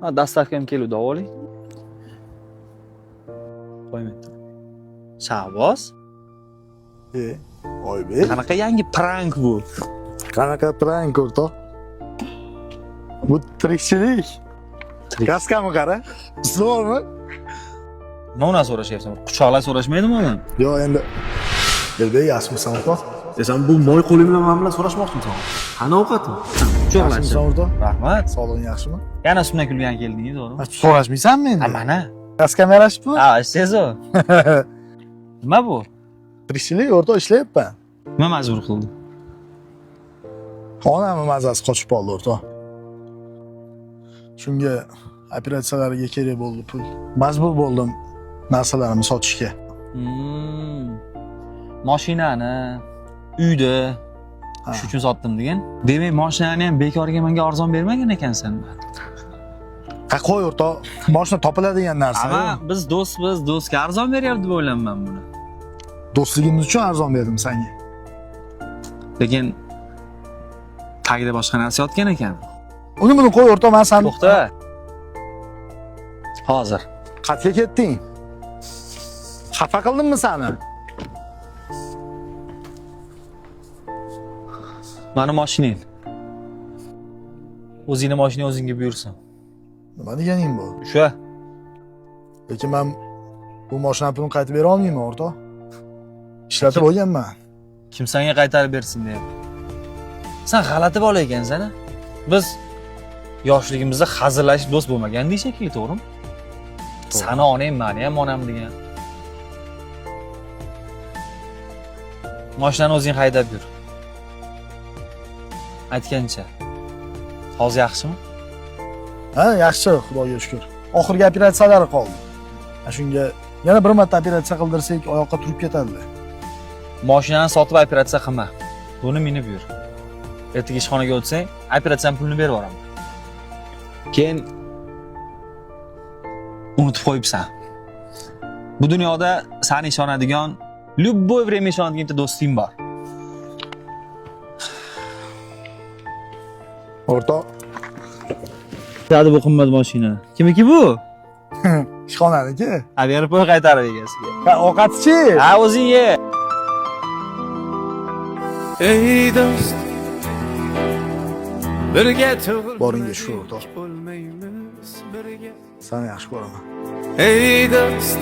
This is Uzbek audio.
Ha, доставка ham keluvdi, oling. Qo'ymaydi. Shahboz, E, Oybek. qanaqa yangi prank bu? Qanaqa prank, o'rtoq? Bu tirikchilik. Kaskami qara? Zo'rmi? Nima undan so'rashyapsan? Quchoqlab so'rashmaydimi odam? Yo, endi Elbek, yaxshimisan, o'rtoq? Desam bu moy qo'ling bilan men bilan so'rashmoqchimisan? Qani ovqatim? Yaxshimisan, Quchoqlashi. o'rtoq? Rahmat. Sog'lig'ing yaxshimi? Yana ustimdan kulgan keldingiz, to'g'rimi? Ha, so'rashmaysanmi Ha, endi? mana. Kaskam yarashibmi? Ha, sezo. Nima bu? Tirikchilik, o'rtoq, ishlayapman. Nima majbur qildi? Onamni mazasi qochib qoldi, o'rtoq. Shunga operatsiyalarga kerak bo'ldi pul. Majbur bo'ldim narsalarimni sotishga. Mashinani, uyni Ha. shu uchun sotdim degan. Demak, mashinani ham bekorga menga arzon bermagan ekansan. Ha, qo'y, o'rtoq, mashina topiladigan narsa. Ama biz do'stmiz, do'stga arzon beryapti deb o'ylayman buni. Do'stligimiz uchun arzon berdim senga. Lekin tagida boshqa narsa yotgan ekan. Uni buni qo'y, o'rtoq, men san To'xta. Hozir. Qayerga ketding? Xafa qildimmi seni? Mani mashinang. O'zingni mashinang o'zingga buyursin. Nima deganing bu? O'sha. Lekin men bu mashina pulini qaytib bera olmayman, o'rtoq. Ishlatib olganman. Kim senga qaytarib bersin deyapti. Sen g'alati bola ekansan, a? Biz yoshligimizda hazillashib do'st bo'lmagandik shekilli, to'g'rimi? Sani onang mani ham onam degan. Mashinani o'zing haydab yur. Aytgancha. Hozir yaxshimi? Ha, yaxshi, Xudoga shukr. Oxirgi operatsiyalari qoldi. Ha, shunga yana bir marta operatsiya qildirsak, oyoqqa turib ketadi. Mashinani sotib operatsiya qilma. Buni minib yur. Ertaga ishxonaga o'tsang, operatsiyani pulini berib yuboraman. Keyin unutib qo'yibsan. Bu dunyoda seni ishonadigan, любой время ishonadigan bitta do'sting bor. O'rtoq, Hadi bu qimmat mashina. Kimniki bu? ishxonaniki. Ha, berib qo'y qaytarib egasiga. Ha, ovqatchi. Ha, o'zing ye. Ey do'st, birga tug'ildik, Boringga shukur, o'rtoq. O'lmaymiz birga. Seni yaxshi ko'raman. Ey do'st,